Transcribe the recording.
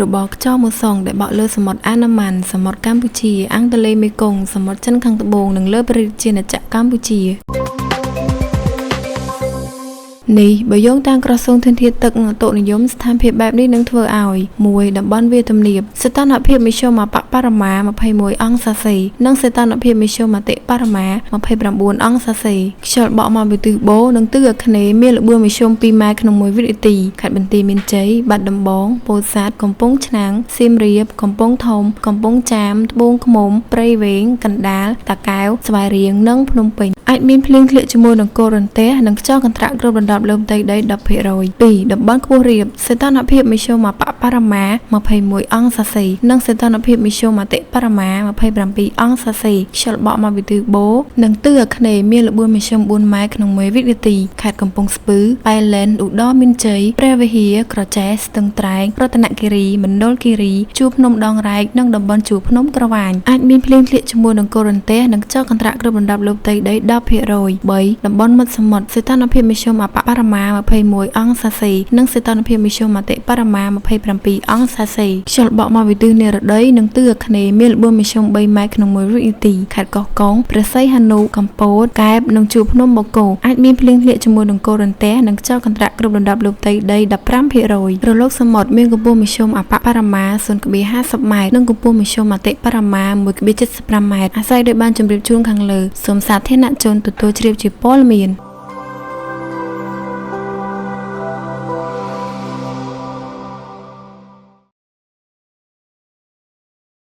របបខ្យល់មូសុងដែលបក់លើសមុទ្រអាណ្ដាម៉ាន់ សមុទ្រកម្ពុជា អាងទន្លេមេគង្គ សមុទ្រចិនខាងត្បូង និងលើព្រះរាជាណាចក្រកម្ពុជានេះបើយោងតាមក្រសួងធនធានទឹកនិងឧតុនិយមស្ថានភាពបែបនេះនឹងធ្វើឲ្យ1តំបន់វាលទំនាបសីតុណ្ហភាពមធ្យមអប្បបរមា21អង្សាសេនិងសីតុណ្ហភាពមធ្យមអតិបរមា29អង្សាសេខ្យល់បក់មកពីទិសបូរនិងទិសអាគ្នេយ៍មានល្បឿនមធ្យម2ម៉ែត្រក្នុង1វិនាទីខេត្តបន្ទាយមានជ័យបាត់ដំបងពោធិ៍សាត់កំពង់ឆ្នាំងសៀមរាបកំពង់ធំកំពង់ចាមត្បូងឃ្មុំព្រៃវែងកណ្ដាលតាកែវស្វាយរៀងនិងភ្នំពេញអាចមានភ្លៀងធ្លាក់ជាមួយនឹងគោរន្ទះនិងខ្យល់កន្ត្រាក់គ្របដណ្ដប់លើផ្ទៃដី10%។ 2តំបន់ខ្ពស់រាបសីតុណ្ហភាពមធ្យមអប្បបរមា21អង្សាសេនិងសីតុណ្ហភាពមធ្យមអតិបរមា27អង្សាសេខ្យល់បក់មកពីទិសបូរនិងទិសអាគ្នេយ៍មានល្បឿនមធ្យម4ម៉ែត្រក្នុង1វិនាទីខេត្តកំពង់ស្ពឺប៉ែលែនឧត្តរមានជ័យព្រះវិហារក្រចេះស្ទឹងត្រែងរតនគិរីមណ្ឌលគិរីជួរភ្នំដងរែកនិងតំបន់ជួរភ្នំក្រវាញអាចមានភ្លៀងធ្លាក់ជាមួយនឹងគោរន្ទះនិងខ្យល់កន្ត្រាក់គ្របដណ្ដប់លើផ្ទៃដី10%។ 3តំបន់មាត់សមុទ្រសីតុណ្ហភាពមធ្យមអប្បបរមា21អង្សាសេនិងសីតុណ្ហភាពមធ្យមអតិបរមា27អង្សាសេខ្យល់បក់មកពីទិសនិរតីនិងទិសអាគ្នេយ៍មានល្បឿនមធ្យម3ម៉ែត្រក្នុង1វិនាទីខេត្តកោះកុងព្រះសីហនុកំពតកែបនិងជួរភ្នំបូកគោអាចមានភ្លៀងធ្លាក់ជាមួយនឹងគោរន្ទះនិងខ្យល់កន្ត្រាក់គ្របដណ្ដប់លើផ្ទៃដី15%រលកសមុទ្រមានកម្ពស់មធ្យមអប្បបរមា0.50ម៉ែត្រនិងកម្ពស់មធ្យមអតិបរមា1.75ម៉ែត្រអាស្រ័យដោយបានជម្រាបជូនខាងលើសូមសាធារណជនទទួលជ្រាបជាព័ត៌មាន។